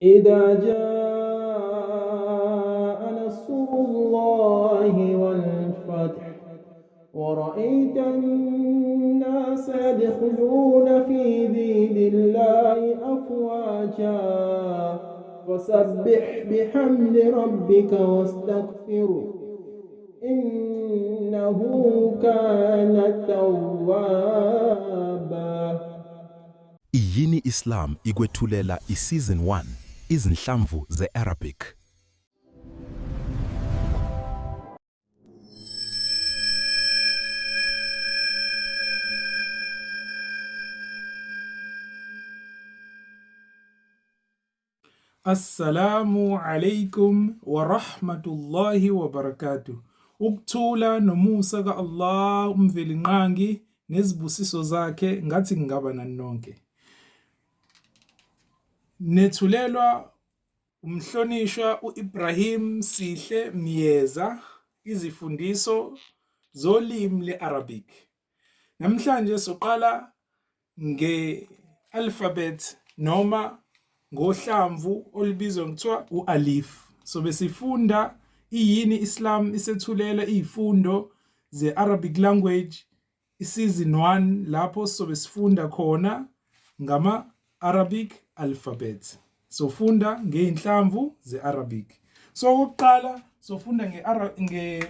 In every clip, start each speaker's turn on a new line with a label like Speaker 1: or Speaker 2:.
Speaker 1: إذا جاء نصر الله والفتح ورأيت الناس يدخلون في دين الله أفواجا فسبح بحمد ربك واستغفره إنه كان توابا.
Speaker 2: Iyini Islam ikwethulela iSeason 1 izinhlamvu ze-Arabic.
Speaker 3: Assalamu alaikum wa rahmatullahi wa barakatuh. Ukuthula nomusa ka-Allah uMvelinqangi nezibusiso zakhe ngathi ngingaba nani nonke. Nethulelwa umhlonishwa u-Ibrahim Sihle Myeza izifundiso zolimi le-Arabic. Namhlanje soqala nge-alphabet noma ngohlamvu olubizwa ngokuthiwa u-alif. Sobe sifunda iyini Islam isethulela izifundo ze-Arabic language i-season 1 lapho sizobe sifunda khona ngama-Arabic alphabet. Sofunda ngey'nhlamvu ze-Arabic. So okokuqala sofunda nge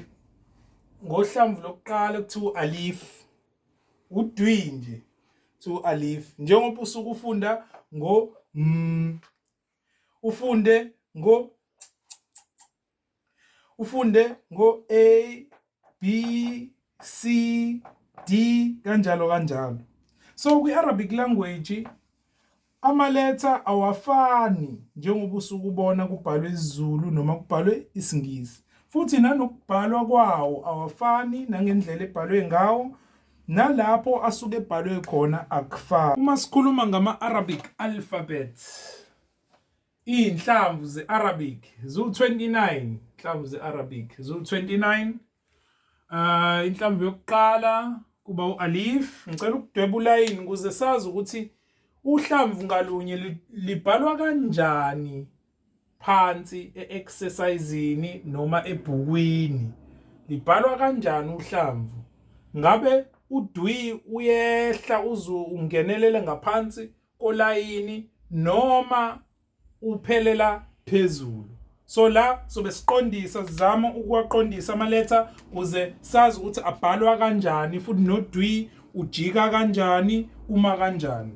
Speaker 3: ngohlamvu lokuqala kuthiwa u-alif. Udwi nje kuthiwa u-alif. Njengoba usuke ufunda ngo m, ufunde ngo ufunde ngo A B C D kanjalo kanjalo. So kwi-Arabic language amaletha awafani njengoba usuke ubona kubhalwe isiZulu noma kubhalwe isiNgisi. Futhi nanokubhalwa kwawo awafani nangendlela ebhalwe ngawo nalapho asuke ebhalwe khona akufani. Uma sikhuluma ngama-Arabic alphabet Iy'nhlamvu ze-Arabic ziwu-29, inhlamvu ze-Arabic ziwu-29. Inhlamvu yokuqala kuba u-alif. Ngicela ukudweba ulayini ukuze sazi ukuthi uhlamvu ngalunye libhalwa kanjani phansi e-exercise-ini noma ebhukwini. Libhalwa kanjani uhlamvu? Ngabe udwi uyehla uze ungenelele ngaphansi kolayini noma uphelela phezulu. So la sobe siqondisa, sizama ukuwaqondisa amaletha kuze sazi ukuthi abhalwa kanjani futhi nodwi ujika kanjani uma kanjani.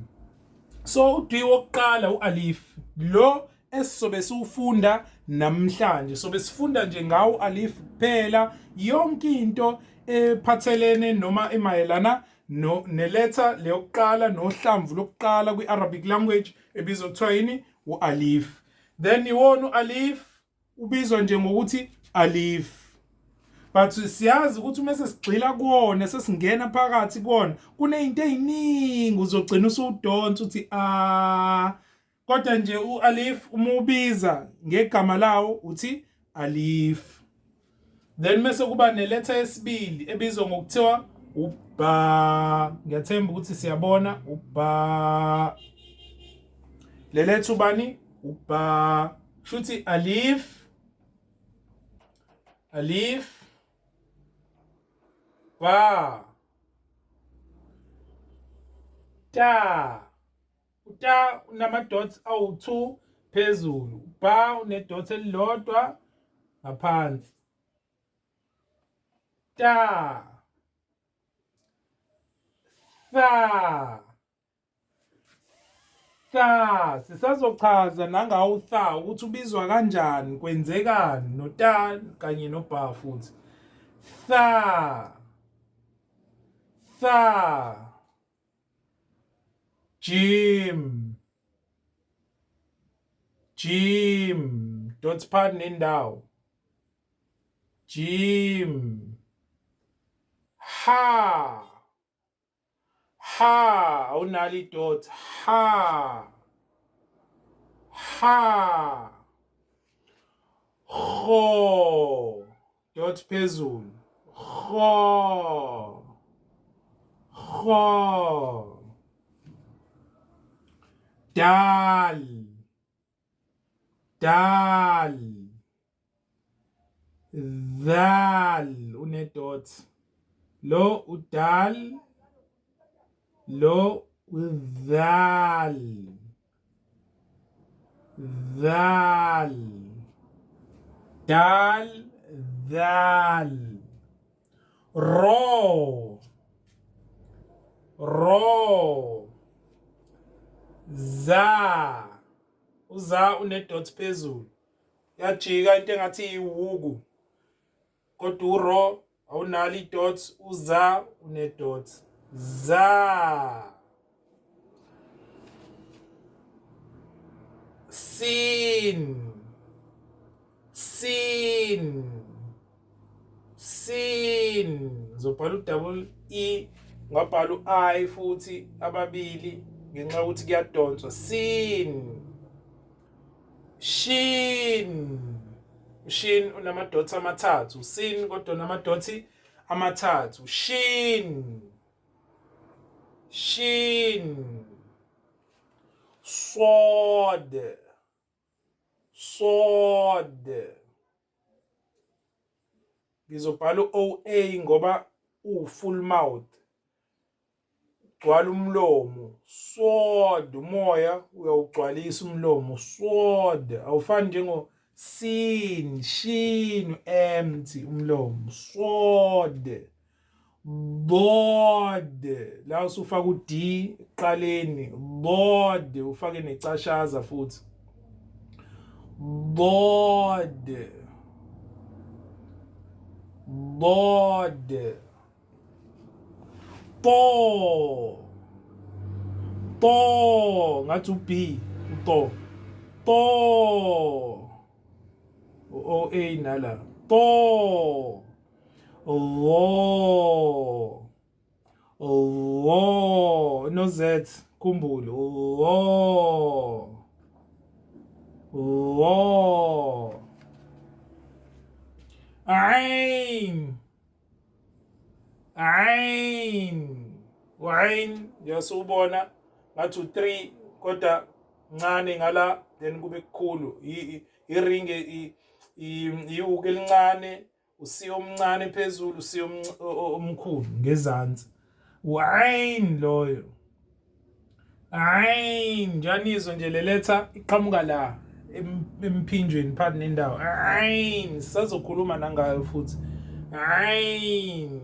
Speaker 3: So udwi wokuqala ualif lo esizobe siwufunda namhlanje, sobe sifunda nje ngawo ualif kuphela, yonke into ephathelene noma emayelana no neletha leyokuqala nohlamvu lokuqala kwi-Arabic language ebizwa kuthiwa yini u-alif. Then iwona u-alif ubizwa nje ngokuthi alif, but siyazi ukuthi uma sesigxila kuwona sesingena phakathi kuwona kunezinto eziningi uzogcina usudonsa uthi a, kodwa nje u-alif uma ubiza ngegama lawo uthi alif. Then mase kuba neletha yesibili ebizwa ngokuthiwa uba. Ngiyathemba ukuthi siyabona uba. Le letha ubani? Uba. Shuthi alif, alif, ba, ta. Uta unama-dots awu-2 phezulu, ba une-dot elilodwa ngaphansi. Ta, tha, tha. Sisazochaza nangawo tha ukuthi ubizwa kanjani, kwenzekani nota kanye noba futhi. Tha, tha. Jim, Jim, dot phakathi nendawo. Jim, ha, ha, awunalo idot, ha, ha, ho, dot phezulu, ho, ho, dal, Dal, dhal une dot. Lo udal, lo udhal, dhal, dal, dhal. Ro, ro, za, uza une dot phezulu. Yajika into engathi iwuku, kodwa uro awunalo idot, uza une dot. Za, sin, sin, sin. Ngizobhala u-double e, ngabhala u-i futhi ababili ngenxa yokuthi kuyadonswa. Sin, shin, shin unamadothi amathathu, sin kodwa unamadothi amathathu. Shin, shin, sword, sword. Ngizobhala u-OA ngoba uwu-full mouth, gcwala umlomo. Sword, umoya uyawugcwalisa umlomo. Sword awufani njengo sin, shin, empty umlomo. Sword, board, la usufaka u-D ekuqaleni, board ufake necashaza futhi. Board, board. To, to, ngathi u-B, uto, to, u-O A nala, to, wo, wo, no Z, khumbule, wo, wo. Ain, ain, u-ain njengasubona ngathi u-3 kodwa ncane ngala, then kube kukhulu. I-ring, iwuku elincane, usiyo omncane phezulu, usiyo omkhulu ngezansi. U-ain loyo, ain. Njanizwe nje le letha iqhamuka la emphinjweni phakathi nendawo. Ain, sisazokhuluma nangayo futhi. Ain,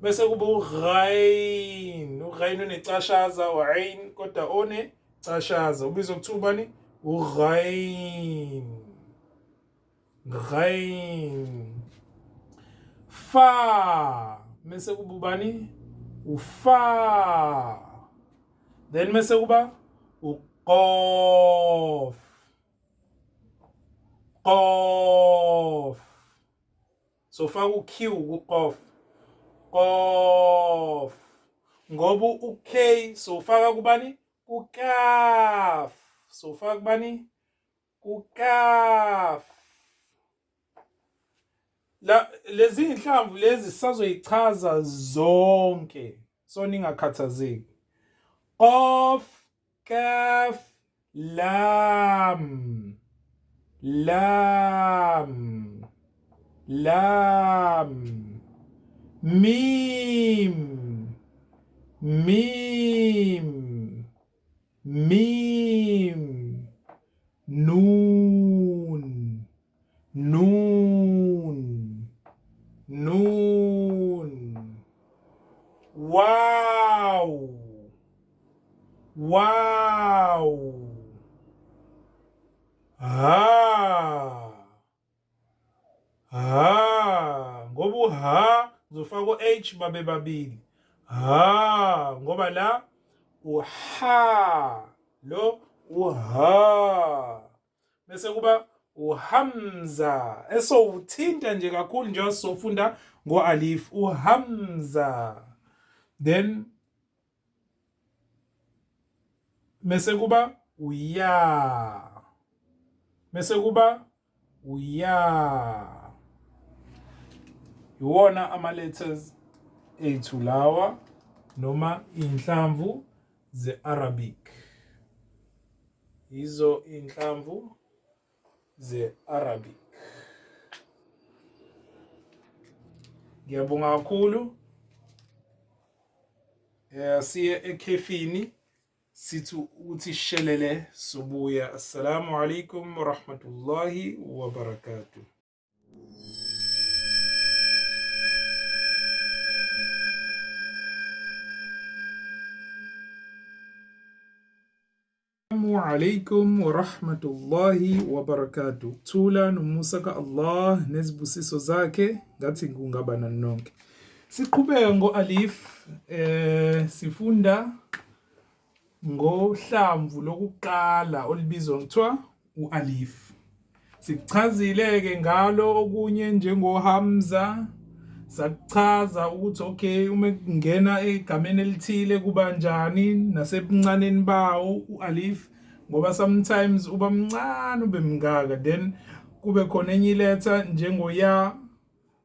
Speaker 3: bese kuba ughain. Ughain unecashaza, u-ain kodwa one cashaza, ubizwa kuthiwa ubani? Ughain, ghain. Fa, mese kuba ubani? Ufa. Then mese kuba uqof, qof. So faka u-Q ku-qof, qof, ngoba u-K so faka kubani? Kukaf. So faka kubani? Kukaf. La lezi inhlamvu lezi sisazoyichaza zonke, so ningakhathazeki. Qaf, kaf, lam, lam, lam, mim, mim, mim, nun, nun, nun. Wow, wow. Ha, ha, ngoba u-ha ngizofaka u-H babe babili. Ha, ngoba la u-ha, lo u-ha, bese kuba uhamza esowuthinta nje kakhulu njengoba sizofunda ngo-alif, uhamza. Then mese kuba uya, mese kuba uya. Iwona ama letters ethu lawa, noma inhlamvu ze-Arabic. Yizo inhlamvu ze-Arabic. Ngiyabonga kakhulu. Siye ekhefini sithi ukuthi shelele sobuya. Assalamu alaikum warahmatullahi wabarakatuh. Assalamu alaikum warahmatullahi wabarakatuh. Thula nomusa ka-Allah nezibusiso zakhe ngathi kungaba nani nonke. Siqhubeka ngo-Alif sifunda ngohlamvu lokuqala olubizwa ngokuthiwa u-Alif. Sikuchazile-ke ngalo okunye njengoHamza, sakuchaza ukuthi okay uma kungena egameni elithile kuba njani nasebuncaneni bawo u-Alif, ngoba sometimes uba mncane ube mngaka, then kube khona enye iletha njengoya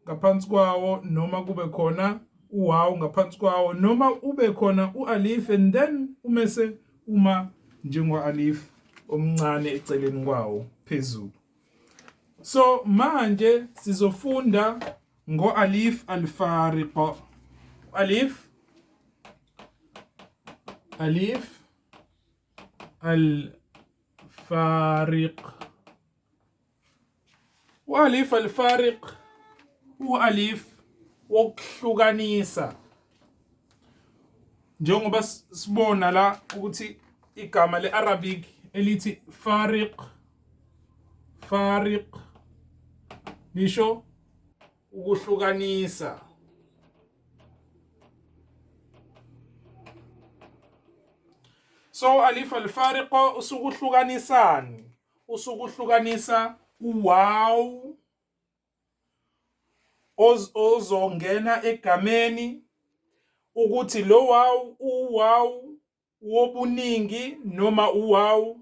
Speaker 3: ngaphansi kwawo, noma kube khona uwawu ngaphansi kwawo, noma ube khona u-alif and then umese uma njengo-alif omncane eceleni kwawo phezulu. So manje sizofunda ngo-alif al-fariqa. Alif, alif al-fariq. U-alif al-fariq u-alif wokuhlukanisa, njengoba sibona la ukuthi igama le-Arabic elithi fariq, fariq lisho ukuhlukanisa. So alif al-fariq usukuhlukanisani? Usukuhlukanisa uwaw ozongena egameni, ukuthi lo waw uwaw wobuningi noma uwaw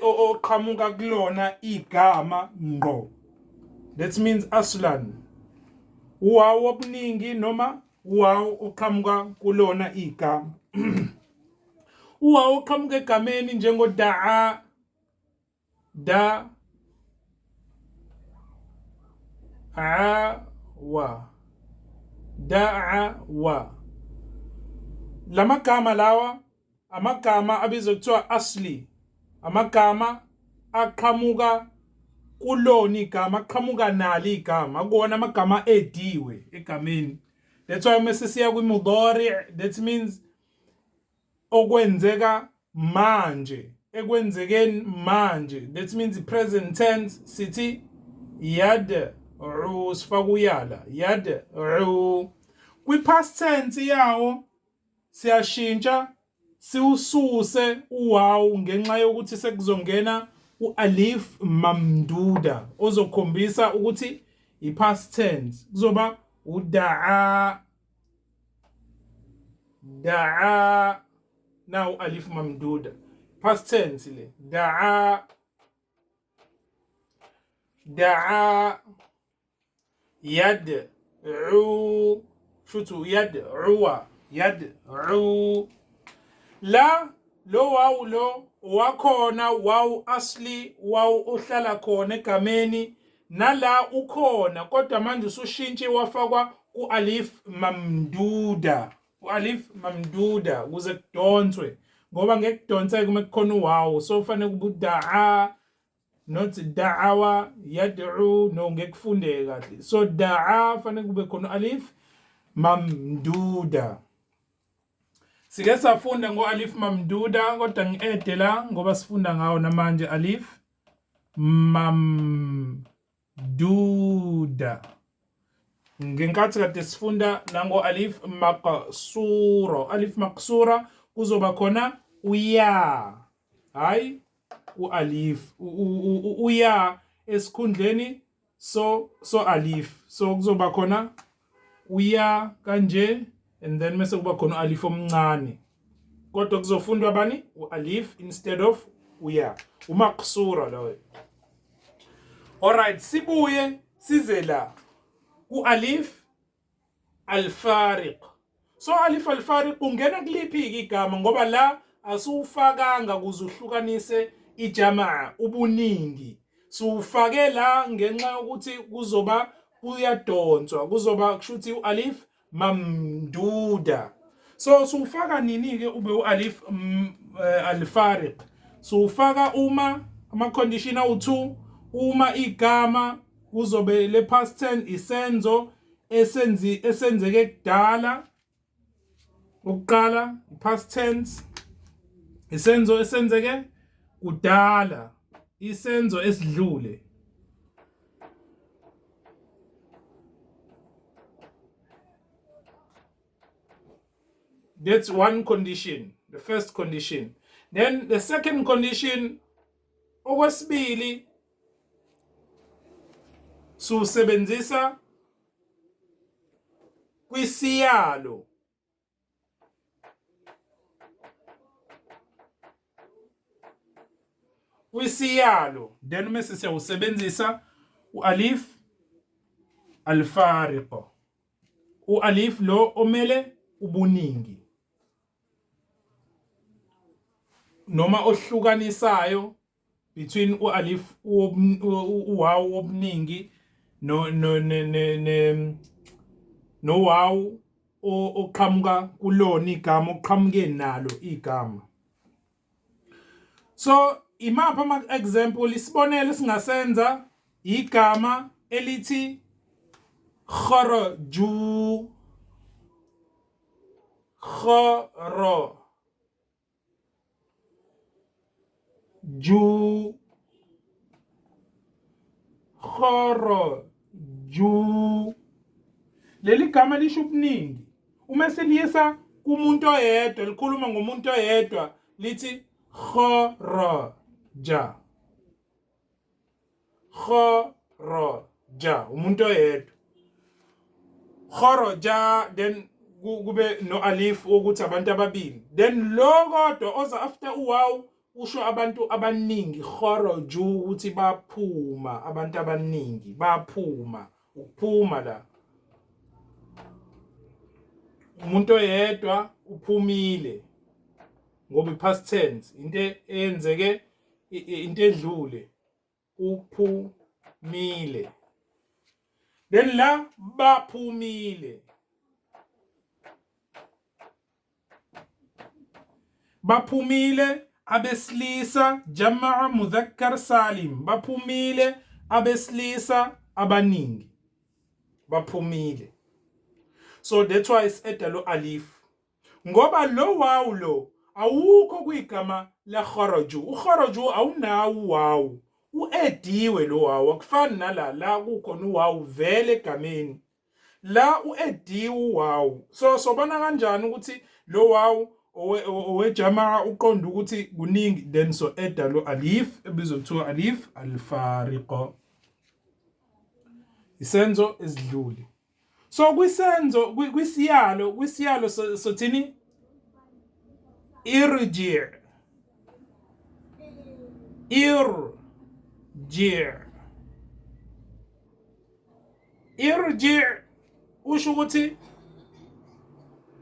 Speaker 3: oqhamuka kulona igama ngqo. That means aslan uwaw wobuningi noma uwaw oqhamuka kulona igama. Uwaw oqhamuka egameni njengodaa, da, a, wa, daa, wa. Lamagama lawa amagama abizwa kuthiwa asli, amagama aqhamuka kulona igama, aqhamuka nalo igama, akuwona amagama ediwe egameni. That's why uma sesiya kwimudari, that means okwenzeka manje, ekwenzekeni manje, that means present tense, sithi yad u, sifaka uyala yad u. Kwi past tense yawo siyashintsha siwususe uwawu ngenxa yokuthi sekuzongena u-alif mamduda ozokhombisa ukuthi i-past tense, kuzoba udaa, daa. Now alif mamduda past tense le, daa, daa, yad'u, shuthu yad'uwa, yad'u. La lo wawu lo wakhona wawu asli, wawu ohlala khona egameni, nala ukhona kodwa manje usushintshe wafakwa ku-alif mamduda, u-alif mamduda ukuze kudonswe, ngoba ngeke kudonseke uma kukhona uwawu, so kufanele kube udaa, not da'awa yad'u, no ngeke kufundeke kahle. So da'a fanele kube khona alif mamduda. Sike safunda ngo-alif mamduda kodwa ngi-ede la ngoba sifunda ngawo namanje alif mamduda. Ngenkathi kade sifunda nango alif maqsura, alif maqsura kuzoba khona uya, hayi ualif, uya esikhundleni so alif, so kuzoba khona uya kanje and then mase kuba khona ualif omncane, kodwa kuzofundwa bani? Ualif instead of uya, umaqsura loyo. Alright, sibuye size la ku-alif al-fariq. So alif al-fariq ungena kuliphi igama, ngoba la asiwufakanga kuze uhlukanise ijamaa ubuningi. Siwufake la ngenxa yokuthi kuzoba kuyadonswa, kuzoba kushuthi u-alif mamduda. So siwufaka nini-ke ube u-alif alfariq? Siwufaka uma ama-condition awu-2, uma igama kuzobe le past tense isenzo esenzi esenzeke kudala. Ukuqala past tense isenzo esenzeke kudala, isenzo esidlule. That's one condition, the first condition. Then the second condition, okwesibili siwusebenzisa kwisiyalo. Kwisiyalo, then mase siyawusebenzisa u-alif alfariqo, u-alif lo omele ubuningi noma ohlukanisayo between u-alif uwawu wobuningi no no ne ne nowawu oqhamuka kulona igama, oqhamuke nalo igama. So imaphi ama example, isibonelo singasenza igama elithi kharaju, khara ju, kharaju. Leli gama lisho ubuningi. Uma seliyisa kumuntu oyedwa, likhuluma ngomuntu oyedwa, lithi kharaja, kharaja, umuntu oyedwa, kharaja. Then kube no alif ukuthi abantu ababili, then lo kodwa oza after uwaw usho abantu abaningi, kharaju, ukuthi baphuma, abantu abaningi baphuma, ukuphuma la umuntu oyedwa uphumile ngoba i-past tense into eyenzeke, into edlule, uphumile. Then la baphumile, baphumile abesilisa, jamaa mudhakkar salim, baphumile abesilisa abaningi, baphumile. So that's why is-eda lo alif, ngoba lo wawu lo awukho kwigama la kharaju. Ukharaju awunawo uwawu, uediwe lo wawu, akufani nala la kukhona uwawu vele egameni la uediwe uwawu. So sobona kanjani ukuthi lo wawu owejamaa uqonda ukuthi kuningi? Then so eda lo alif ebizwa kuthiwa alif alfariqa, isenzo esidlule. So kwisenzo, kwisiyalo, kwisiyalo sothini? Irji, irji, irji usho ukuthi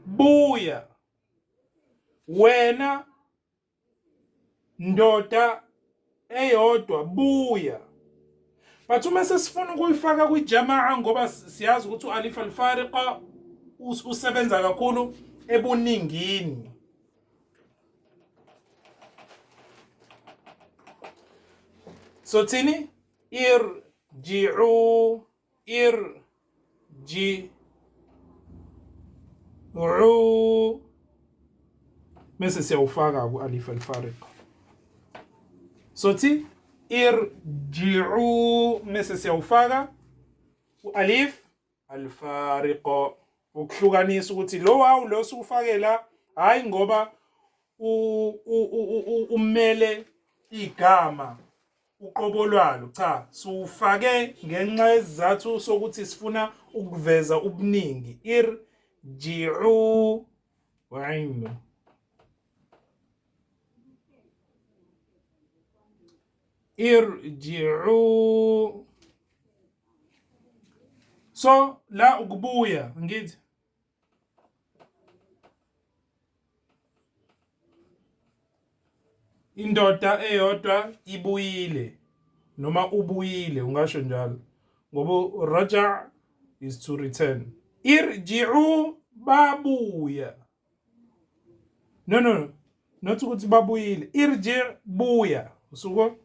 Speaker 3: buya wena ndoda eyodwa, buya. But uma sesifuna ukuyifaka kwijamaa, ngoba siyazi ukuthi u-alif alfariqa usebenza kakhulu ebuningini, so thini? Irji'u, irji'u, bese siyawufaka ku-alif alfariqa. Sothi irji'u bese siyawufaka u-alif alfariqa, ukuhlukanisa ukuthi lo wawu lo siwufake la hayi ngoba umele igama uqobo lwalo, cha, siwufake ngenxa yesizathu sokuthi sifuna ukuveza ubuningi. Irji'u wa'inu, irji'u. So la ukubuya ngithi Indoda eyodwa ibuyile noma ubuyile ungasho njalo ngoba raja is to return. Irji'u babuya. No no no. Not ukuthi babuyile. Irji buya. Usuko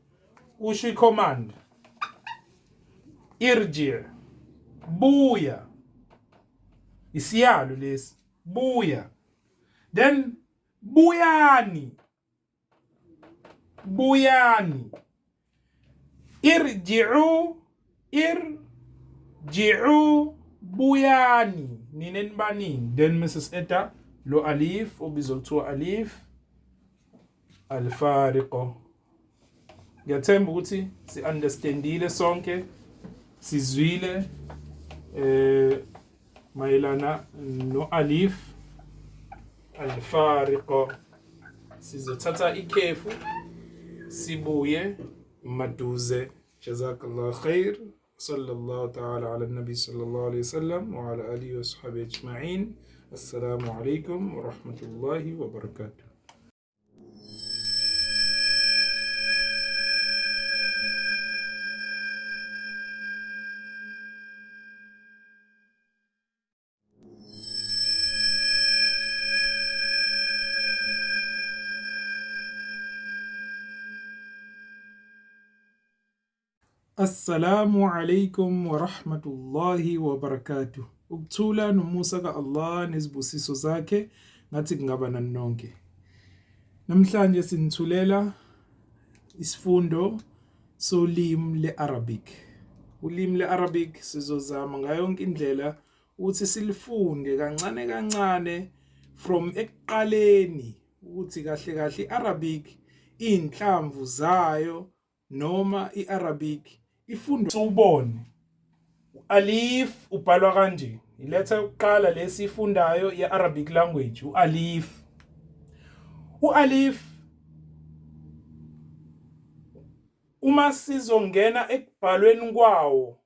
Speaker 3: usho i-command. Irji buya. Isiyalo lesi. Buya. Then buyani. Buyani. Irji'u irji'u buyani nina nibaningi then Mrs Eda lo alif obizwa kuthiwa alif alfariqo. Ngiyathemba ukuthi si understandile sonke sizwile eh mayelana no alif alfariqo. Sizothatha ikhefu sibuye maduze. Jazakallah khair. Sallallahu ta'ala ala nabi sallallahu alayhi wasallam wa ala alihi wa sahbihi ajma'in. Assalamu alaykum wa rahmatullahi wa barakatuh. Assalamu alaikum wa rahmatullahi wa barakatuh. Ukuthula nomusa ka-Allah nezibusiso zakhe ngathi kungaba nani nonke. Namhlanje sinithulela isifundo solimi le-Arabic. Ulimi le-Arabic sizozama ngayo yonke indlela ukuthi silifunde kancane kancane from ekuqaleni ukuthi kahle kahle i-Arabic iy'nhlamvu zayo noma i-Arabic ifundwa siwubone. U-alif ubhalwa kanje, iletha yokuqala lesiyifundayo ye-Arabic language, u-alif. U-alif uma sizongena ekubhalweni kwawo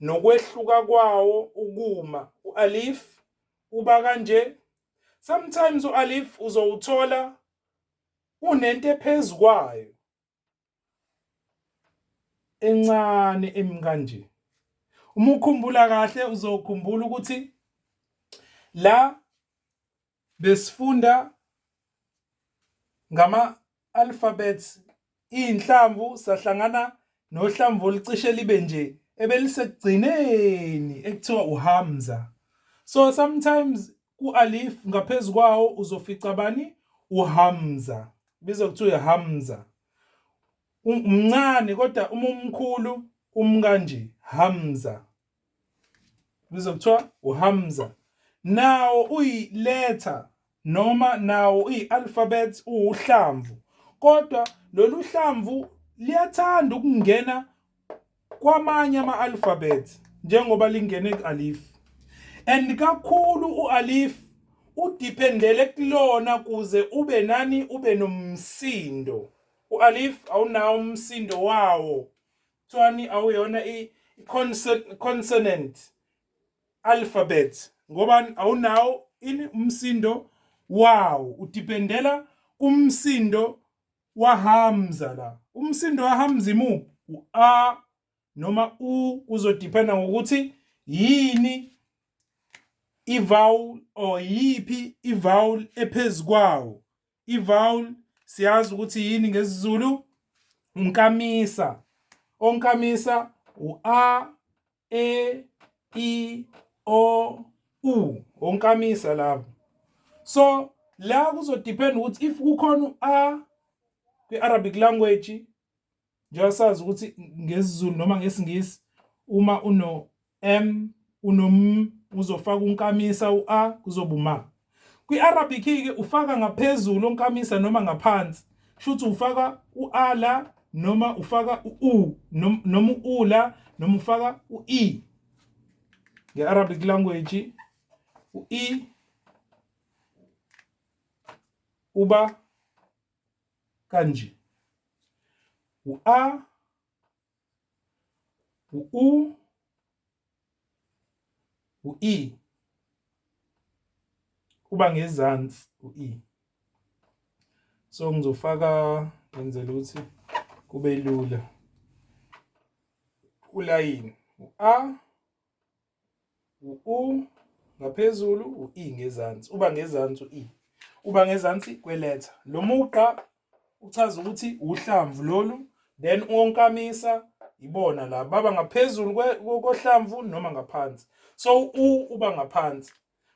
Speaker 3: nokwehluka kwawo ukuma, u-alif uba kanje. Sometimes u-alif uzowuthola unento ephezu kwayo encane emi kanje. Uma ukhumbula kahle uzokhumbula ukuthi la besifunda ngama alphabets iy'nhlamvu sahlangana nohlamvu olucishe libe nje ebelisekugcineni ekuthiwa uHamza. So sometimes ku-alif ngaphezu kwawo uzofica bani? UHamza. Bizwa kuthiwa uHamza. Umncane kodwa uma umkhulu umkanje Hamza. Bizwa kuthiwa uHamza. Nawo uyiletha noma nawo uyi-alphabet uwuhlamvu kodwa lolu hlamvu liyathanda ukungena kwamanye ama-alphabet njengoba lingene ku-alif and kakhulu u-alif udiphendele kulona kuze ube nani ube nomsindo. U-alif awunawo umsindo wawo, kuthiwani awuyona i-consonant alphabet ngoba awunawo ini umsindo wawo, udipendela kumsindo waHamza la. Umsindo waHamza imuphi? U-A noma U, kuzodependa ngokuthi yini i-vowel or yiphi i-vowel ephezu kwawo. I-vowel siyazi ukuthi yini ngesiZulu, unkamisa. Onkamisa u-A, E, I, O, U, onkamisa labo. So la kuzodepend ukuthi if kukhona u-A kwi-Arabic language, njengoba sazi ukuthi ngesiZulu noma ngesiNgisi uma uno M uno M uzofaka unkamisa u-A kuzoba uma. Kwi-Arabic-ke ufaka ngaphezulu onkamisa noma ngaphansi, shuthi ufaka u-A la noma ufaka u-U noma u-U la noma ufaka u-E. Nge-Arabic language u-E uba kanje, u-A, u-U, u-E uba ngezansi u-E. So ngizofaka ngenzela ukuthi kube lula ulayini u-a, u-u ngaphezulu, u-i ngezansi, uba ngezansi u-i, uba ngezansi kweletha. Lo mugqa uchaza ukuthi uhlamvu lolu, then onkamisa ibona la baba ngaphezulu kohlamvu noma ngaphansi. So u uba ngaphansi,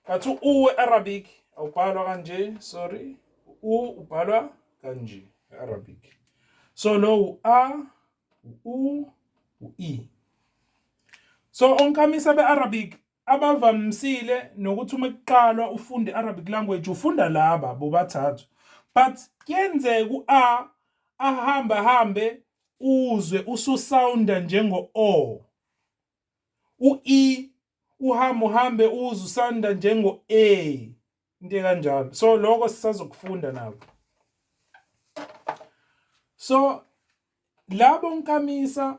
Speaker 3: but u we-Arabic awubhalwa kanje, sorry, u ubhalwa kanje e-Arabic. So lo u-a, u, u-i. So onkamisa be-Arabic abavamisile nokuthi uma kuqalwa ufunde Arabic language ufunda laba bobathathu, but kuyenzeka u-a ahamba hambe uzwe ususounda njengo o, u-e uhamba uhambe uzwe usanda njengo a, into kanjalo. So lokho sisazokufunda nabo. So labo nkamisa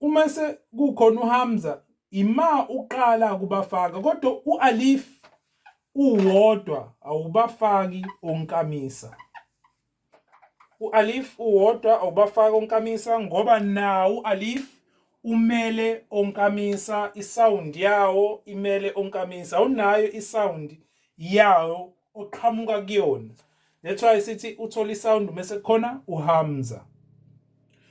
Speaker 3: uma sekukhona uHamza ima uqala kubafaka, kodwa uAlif uwodwa awubafaki onkamisa. UAlif uwodwa awubafaki onkamisa ngoba nawo uAlif umele onkamisa, isound yawo imele onkamisa, awunayo isound yawo oqhamuka kuyona. That's why sithi uthola isound mase kukhona uHamza.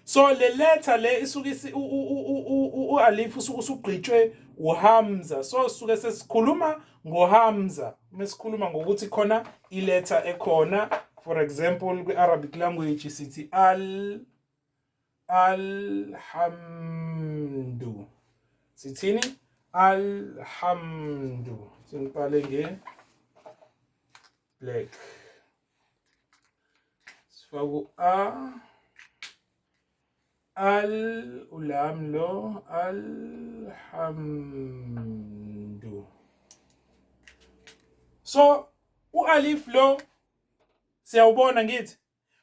Speaker 3: So le letter le isuke uAlif usuke usugqitshwe uHamza. So suke sesikhuluma ngoHamza mesikhuluma ngokuthi khona iletter ekhona. For example, kwi-Arabic language sithi al alhamdu, sithini? Alhamdu. Sengibhale nge black, sifake u-a, al, ulam lo, alhamdu. So u-alif lo siyawubona ngithi,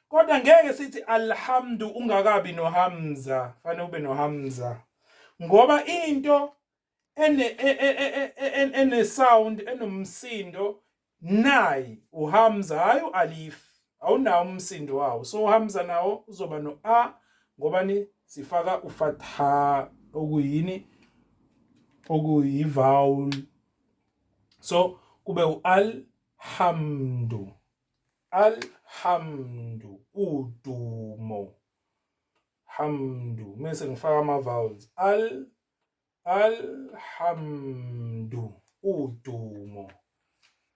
Speaker 3: kodwa ngeke sithi alhamdu ungakabi nohamza, fanele ube nohamza ngoba into ene ene sound enomsindo nayi uhamza, hayi ualif, awunawo umsindo wawo. So uhamza nawo uzoba no a ngoba ni sifaka ufatha okuyini, okuyi vowel. So kube ualhamdu, alhamdu, udumo, hamdu. Mase ngifaka ama vowels, al alhamdu, udumo.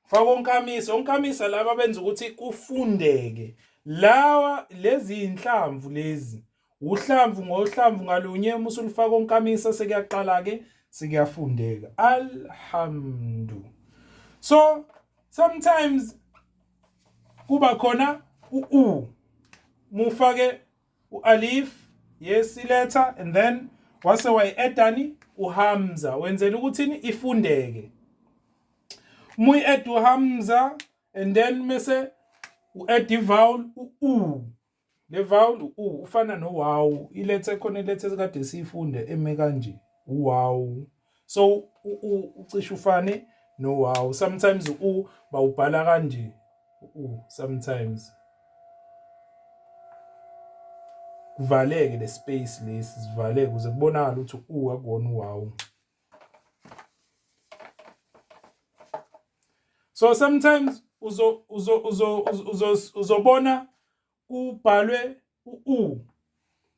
Speaker 3: Faka onkamisa, onkamisa laba benza ukuthi kufundeke. Lawa lezi inhlamvu lezi, uhlamvu ngohlamvu ngalunye uma usulufaka onkamisa sekuyaqala ke sekuyafundeka, alhamdu. So sometimes kuba khona u-u, mufake u-alif, yes, iletha, and then wase wayi-addani uhamza, wenzela ukuthini ifundeke. Uma uyi-add uhamza and then mese u-add i-vowel u-u, le vowel u ufana no-wawu, ilethe khona ilethe kade siyifunde eme kanje uwawu. So u ucishe ufane no-wawu. Sometimes u bawubhala kanje u, sometimes kuvaleke le space lesi, sivaleke ukuze kubonakale ukuthi u akuwona uwawu. So sometimes uzo uzo uzo uzobona kubhalwe u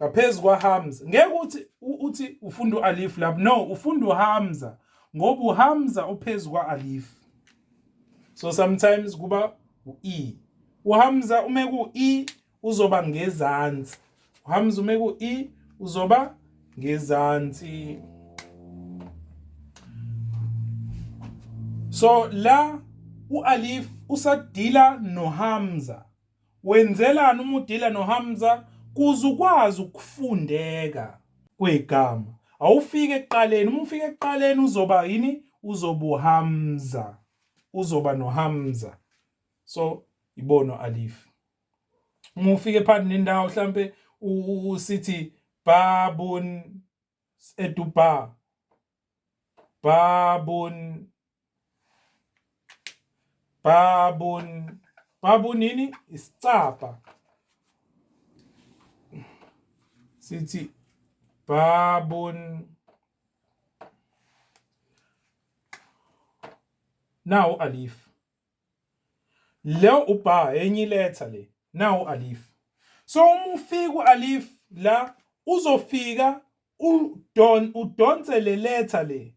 Speaker 3: ngaphezu kwaHamza. Ngeke uthi uthi ufunda uAlif lapho, no, ufunda uHamza ngoba uHamza uphezu kwaAlif. So sometimes kuba u-e, uHamza ume ku-e uzoba ngezansi, uHamza ume ku-e uzoba ngezansi. So la uAlif usadila noHamza. Wenzelani uma udila noHamza? Kuze ukwazi ukufundeka kwegama. Awufike ekuqaleni, uma ufika ekuqaleni uzoba yini? Uzoba uHamza, uzoba noHamza. So ibono alif. Uma ufike phakathi nendawo mhlambe usithi babun eduba, babun, babun. Babu nini? Isicabha. Sithi babun. Nawu alif. Lo uba enye iletha le. Nawu alif. So uma ufika ualif la uzofika udon udonse le letha le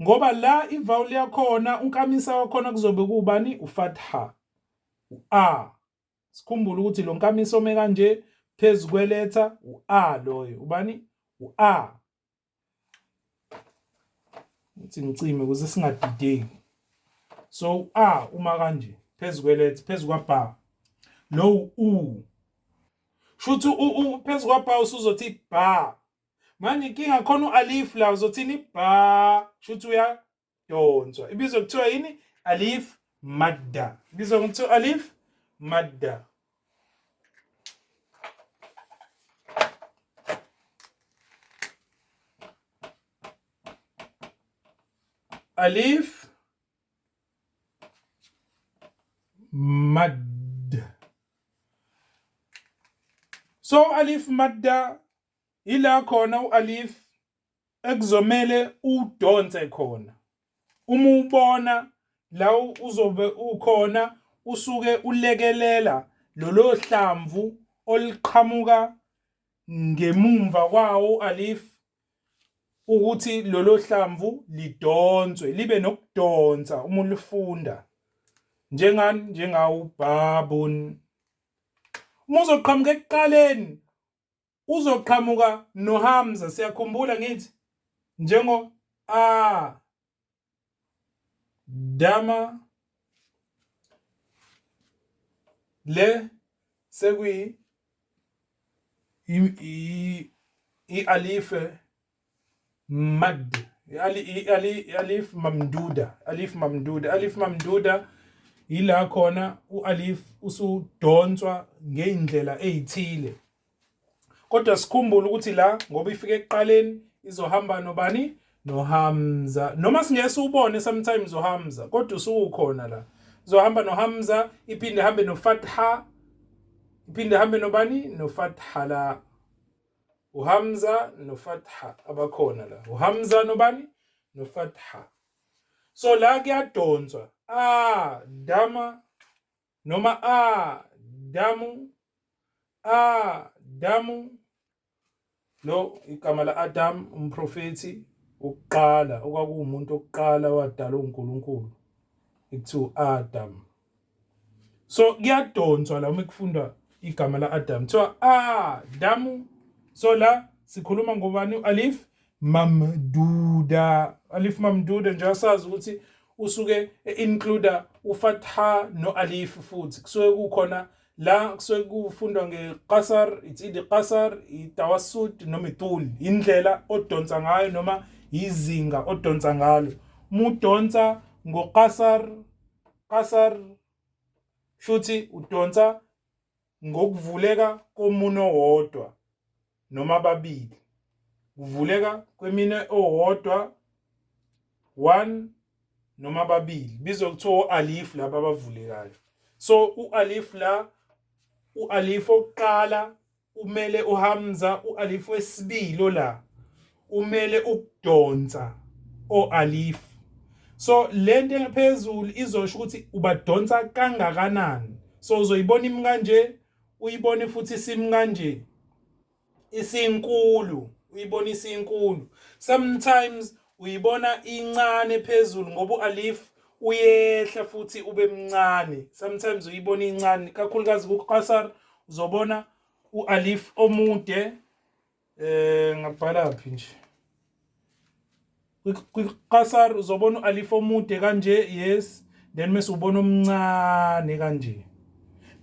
Speaker 3: ngoba la ivowel yakhona unkamisa wakhona kuzobe kuwubani ufatha u-a sikhumbule ukuthi lo nkamisa ome kanje phezu kweletha u-a loyo ubani u-a Ngithi ngicime ukuze singadideki. So a uma kanje phezu kweletha phezu kwa ba. Lo u. Shuthi u phezu kwa ba usuzothi ba. Manje inkinga khona ualif la uzothini ba. Shuthi uyadonswa. Ibizwa kuthiwa yini? Alif madda. Ibizwa kuthiwa alif madda. Alif mad. So alif madda ila khona ualif ekuzomele udonse khona. Uma ubona la uzobe ukhona usuke ulekelela lolo hlamvu oluqhamuka ngemumva kwawo ualif ukuthi lolo hlamvu lidonswe libe nokudonsa uma ulifunda njengani njengawu babun. Uma uzoqhamuka ekuqaleni uzoqhamuka noHamza siyakhumbula ngithi njengo a dama le sekuyi i-alife mad i-alif mamduda alif mamduda alif mamduda yila khona u-alif usudonswa ngey'ndlela ey'thile kodwa sikhumbule ukuthi la ngoba ifike ekuqaleni izohamba nobani noHamza noma singeke siwubone sometimes uHamza kodwa usukhona la izohamba noHamza iphinde ihambe noFatha iphinde ihambe nobani noFatha la uHamza noFatha abakhona la uHamza nobani noFatha so la kuyadonswa a dama noma a damu a damu lo igama la Adam umprofethi wokuqala okwakuwumuntu wokuqala wadalwa uNkulunkulu ekuthiwa Adam so kuyadonswa la uma kufundwa igama la Adam kuthiwa Adamu so la sikhuluma ngobani uAlif mamduda alif mamduda nje asazi ukuthi usuke e-includa ufatha no-alif futhi kusuke kukhona la kusuke kufundwa nge-qasar it's either qasar itawassut noma itul indlela odonsa ngayo noma izinga odonsa ngalo uma udonsa ngoqasar qasar shuthi udonsa ngokuvuleka komunwe owodwa noma ababili kuvuleka kweminwe owodwa one noma ababili bizwa kuthiwa o-alif laba abavulekayo so u-alif la u-alif okuqala umele uHamza u-alif wesibili la umele ukudonsa o-alif so lento engaphezulu izosho ukuthi ubadonsa kangakanani so uzoyibona imi kanje uyibone futhi isimi kanje isinkulu uyibona isinkulu sometimes uyibona incane phezulu ngoba ualif uyehla futhi ube mncane sometimes uyibona incane kakhulukazi kuqasar uzobona ualif omude eh ngabhala phi nje kwiqasar uzobona ualif omude kanje yes then mase ubona omncane kanje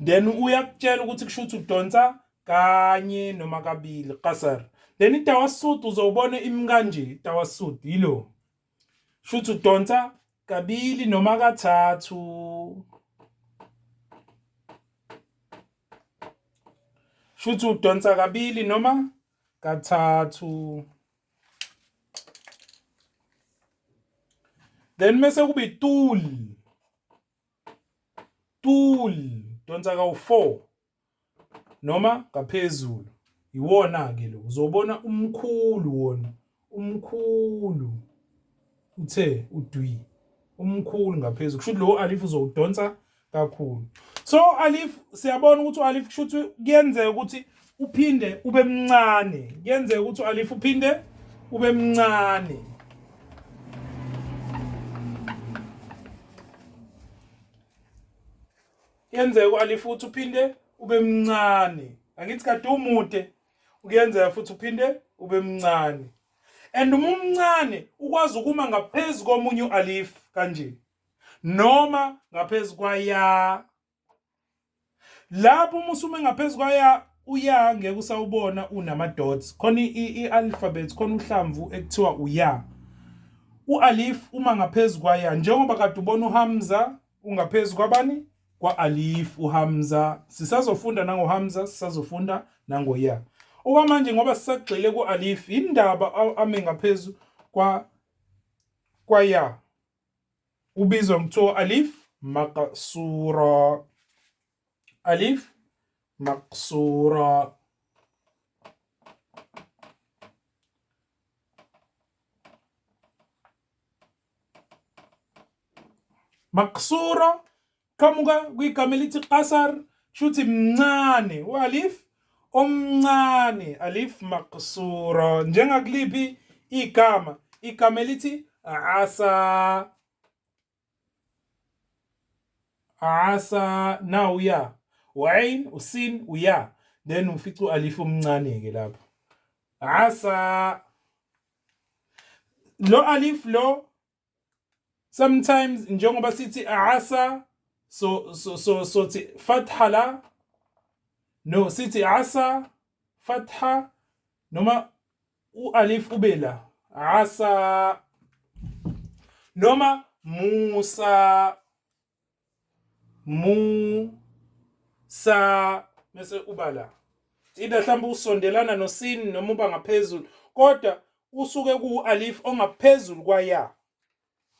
Speaker 3: then uyakutshela ukuthi kusho ukuthi udonsa kanye noma kabili qasar then itawasut uzobona imi kanje itawasut yilo shuthi udonsa kabili noma kathathu shuthi udonsa kabili noma kathathu then mese kuba itul tul Donsa kawu-4 noma ngaphezulu. Iwona-ke lo uzobona umkhulu wona, umkhulu uthe udwi, umkhulu ngaphezulu. Kusho ukuthi lo alif uzowudonsa kakhulu. So alif siyabona ukuthi ualif kusho ukuthi kuyenzeka ukuthi uphinde ube mncane, kuyenzeka ukuthi ualif uphinde ube mncane. Kuyenzeka u-alif futhi uphinde ube mncane. Angithi kade umude, kuyenzeka futhi uphinde ube mncane. And uma umncane ukwazi ukuma ngaphezu komunye u-alif kanje noma ngaphezu kwaya. Lapho uma usume ngaphezu kwaya uya ngeke usawubona unama dots. Khona i-alphabet, khona uhlamvu ekuthiwa uya. U-alif uma ngaphezu kwaya, njengoba kade ubona uHamza ungaphezu kwabani? Kwa-alif uHamza. Sisazofunda nangoHamza, sisazofunda nangoya. Okwamanje ngoba sisagxile ku-alif, indaba ame ngaphezu kwa kwaya ubizwa ngokuthiwa alif maqsura. Alif maqsura. Maqsura qhamuka kwigama elithi qasar, shuthi mncane, u-alif omncane, alif maqsura. Njengakuliphi igama? Igama elithi asa. Asa na uya, u-ain, usin, uya, then ufica u-alif omncane-ke lapho. Asa lo alif lo sometimes njengoba sithi asa so so so sothi fatha la, no sithi asa fatha noma u-alif ube la asa noma Musa mu sa bese uba la. Either mhlawumbe usondelana nosin noma uba ngaphezulu, kodwa usuke ku-alif ongaphezulu kwaya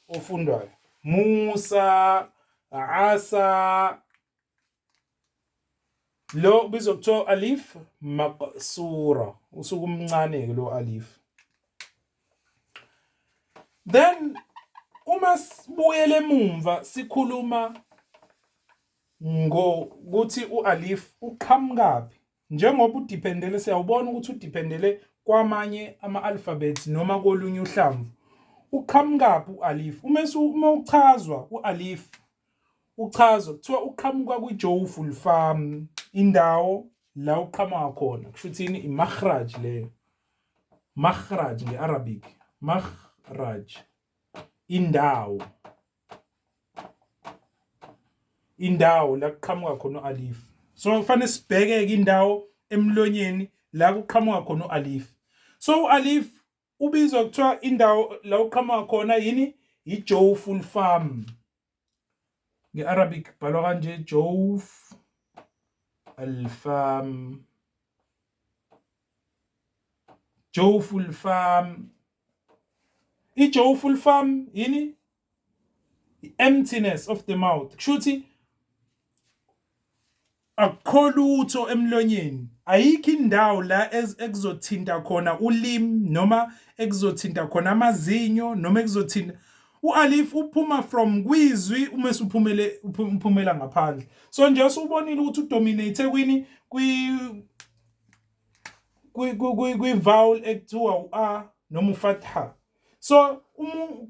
Speaker 3: ofundwayo. Musa, asa, lo ubizwa kuthiwa alif maqsura, usuke umncane-ke lo alif. Then uma sibuyele emumva sikhuluma ngokuthi u-alif uqhamukaphi, njengoba udiphendele, siyawubona ukuthi udiphendele kwamanye ama-alphabets noma kolunye uhlamvu. Uqhamukaphi u-alif? Uma uchazwa u-alif, uchazwa kuthiwa uqhamuka kwi-Jawful Farm, indawo la uqhamuka khona, kusho ukuthini? I-makhraj leyo, makhraj nge-Arabic, makhraj indawo, indawo la kuqhamuka khona u-alif. So kufanele sibheke-ke indawo emlonyeni la kuqhamuka khona u-alif. So u-alif ubizwa kuthiwa indawo la uqhamuka khona yini? I-Jawful Farm. Nge-Arabic bhalwa kanje, Jawf al-Farm. Jawful Farm. I-Jawful Farm yini? I-emptiness of the mouth. Kusho ukuthi akukho lutho emlonyeni, ayikho indawo la ekuzothinta khona ulimi noma ekuzothinta khona amazinyo noma ekuzothinta u-alif. Uphuma from kwizwi uma usuphumele uphumela ngaphandle. So nje usubonile ukuthi udominate kwini? Kwi vowel ekuthiwa u-a noma ufatha. So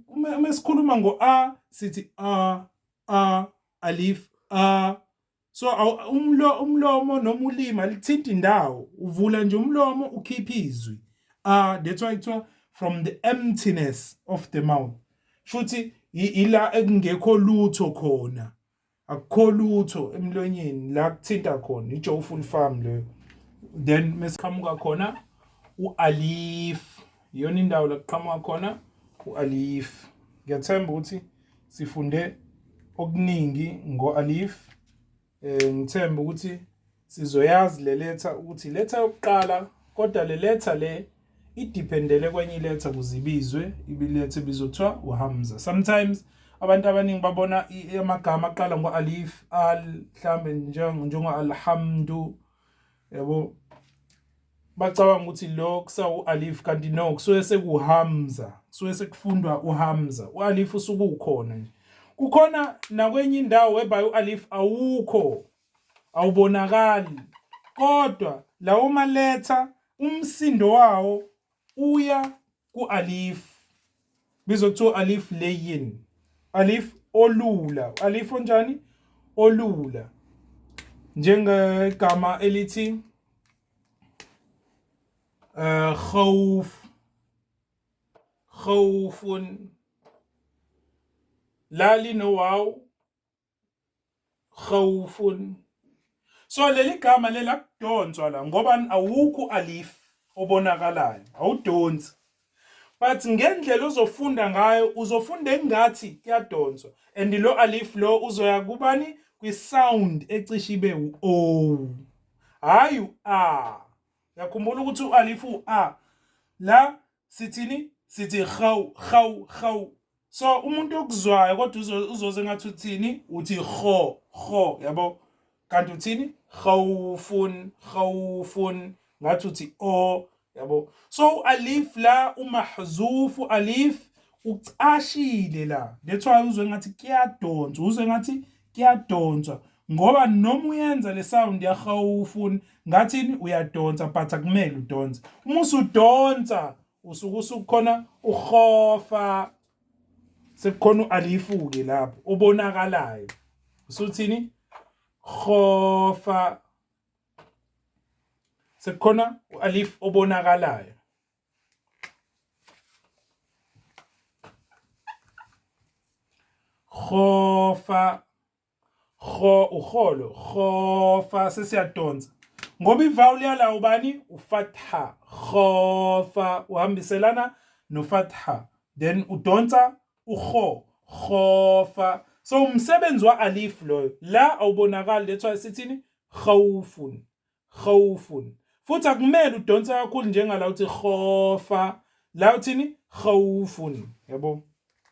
Speaker 3: uma sikhuluma ngo-a sithi a, a alif a. So umlomo noma ulimi alithinti indawo, uvula nje umlomo ukhipha izwi a. That's why kuthiwa from the emptiness of the mouth, shuthi ila ekungekho lutho khona, akukho lutho emlonyeni la kuthinta khona, i-Jawful Farm leyo. Then mesiqhamuka khona u-alif, iyona indawo la kuqhamuka khona u-alif. Ngiyathemba ukuthi sifunde okuningi ngo-alif. Ngithemba ukuthi sizoyazi le letha ukuthi letha yokuqala, kodwa le letha le idependele kwenye iletha ukuze ibizwe ibiletha ebizwa kuthiwa uhamza. Sometimes Abantu abaningi babona amagama aqala ngo-alif al, mhlambe njengo alhamdu, yabo, bacabanga ukuthi lo kusawu-alif, kanti no, kusuke sekuhamza, kusuke sekufundwa uhamza, u-alif usuke ukhona nje. Kukhona nakwenye indawo whereby u-alif awukho, awubonakali, kodwa lawo maletha umsindo wawo uya ku-alif, bizwa kuthiwa alif leyin, alif olula, alif onjani? Olula, njengegama elithi khawf, khawfun, la linowaw, khawfun. So leli gama leli akudonswa la ngoba awukho alif obonakalayo, awudonsi, but ngendlela ozofunda ngayo uzofunda engathi kuyadonswa, and lo alif lo uzoya kubani? Kwi-sound ecishe ibe u-o, hhayi u-a. Uyakhumbula ukuthi u-alif u-a la sithini? Sithi khaw khaw khaw. So umuntu okuzwayo kodwa uzoze ngathi uthini? Uthi kho kho, yabo, kanti uthini? Khawfun khawfun, ngathi uthi o, yabo. So ualif la umahzufu, alif ucashile la, that's why uzwe ngathi kuyadonswa, uzwe ngathi kuyadonswa, ngoba noma uyenza le sound ya khawfun ngathini uyadonsa, but akumele udonse. Uma usudonsa usuke usukhona ukhofa, sekukhona ualifu-ke lapho obonakalayo, usuthini? Khofa, sekukhona ualif obonakalayo. Khofa, kho ukholo, khofa, sesiyadonsa ngoba ivowel yala ubani? Ufatha. Khofa uhambiselana nofatha, then udonsa ukho, khofa. So umsebenzi wa alif loyo la awubonakali, that's why sithini? Khawfun, khawfun. Futhi akumele udonse kakhulu njengala uthi khofa, la uthini? Khawfun, yabo.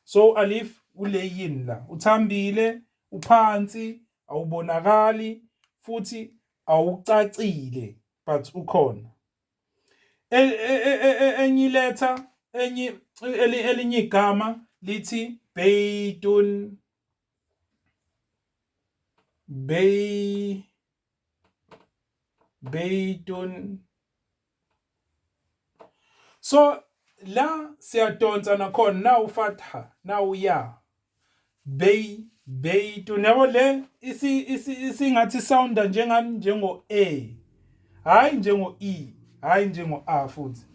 Speaker 3: So alif uleyini la, uthambile, uphansi, awubonakali futhi awucacile, but ukhona. Enye iletha, enye elinye igama lithi beytun, bey beytun. So la siyadonsa nakhona, na ufatha na uya, bey beytun, yabo. Le isingathi sounda njengani? Njengo a, hayi njengo e, hayi njengo a futhi.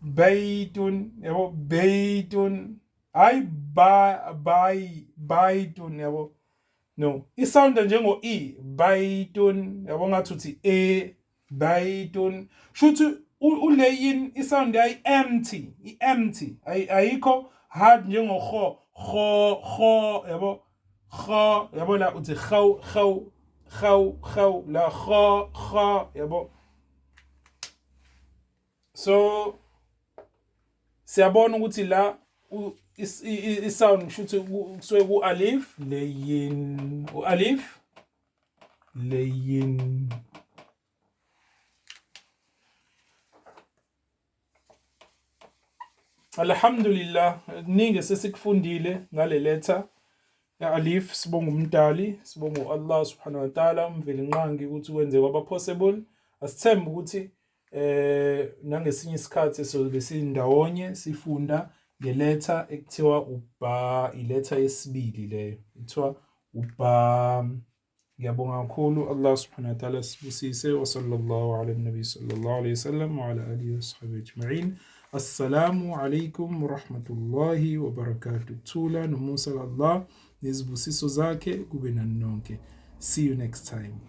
Speaker 3: Beytun, yabo, beytun, hayi ba bay baytun, yabo. No, isounda njengo e, baytun, yabo, ngathi uthi e, baytun. Shuthi uleyin isound yayi empty, i-empty, ayikho hard njengo kho kho kho, yabo, kho, yabo. La uthi khaw khaw khaw khaw, la kho kho, yabo. So siyabona ukuthi la i-sound kushuthi kusuke ku-alif leyin, u-alif leyin. Alhamdulillah, kuningi sesikufundile ngale letter ya alif. Sibonga umdali, sibonga uAllah subhanahu wa ta'ala, umvelinqangi, ukuthi wenze kwaba possible. Asithembe ukuthi nangesinye isikhathi sobe sindawonye sifunda ngeletha ekuthiwa uba, iletha yesibili leyo kuthiwa uba. Ngiyabonga kakhulu. Allah subhanahu wa ta'ala sibusise. Wa sallallahu ala nabi sallallahu alayhi wasallam wa ala alihi wa sahbihi ajma'in. Assalamu alaikum wa rahmatullahi wa barakatuh. Thula nomusa Allah nezibusiso zakhe kube nani nonke. See you next time.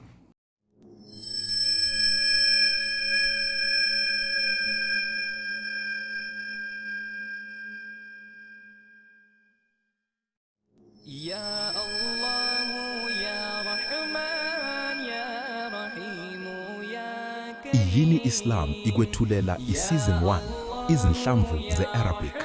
Speaker 1: Ya Allah ya Rahman ya Rahim ya
Speaker 2: Iyini Islam ikwethulela iSeason 1 izinhlamvu ze-Arabic.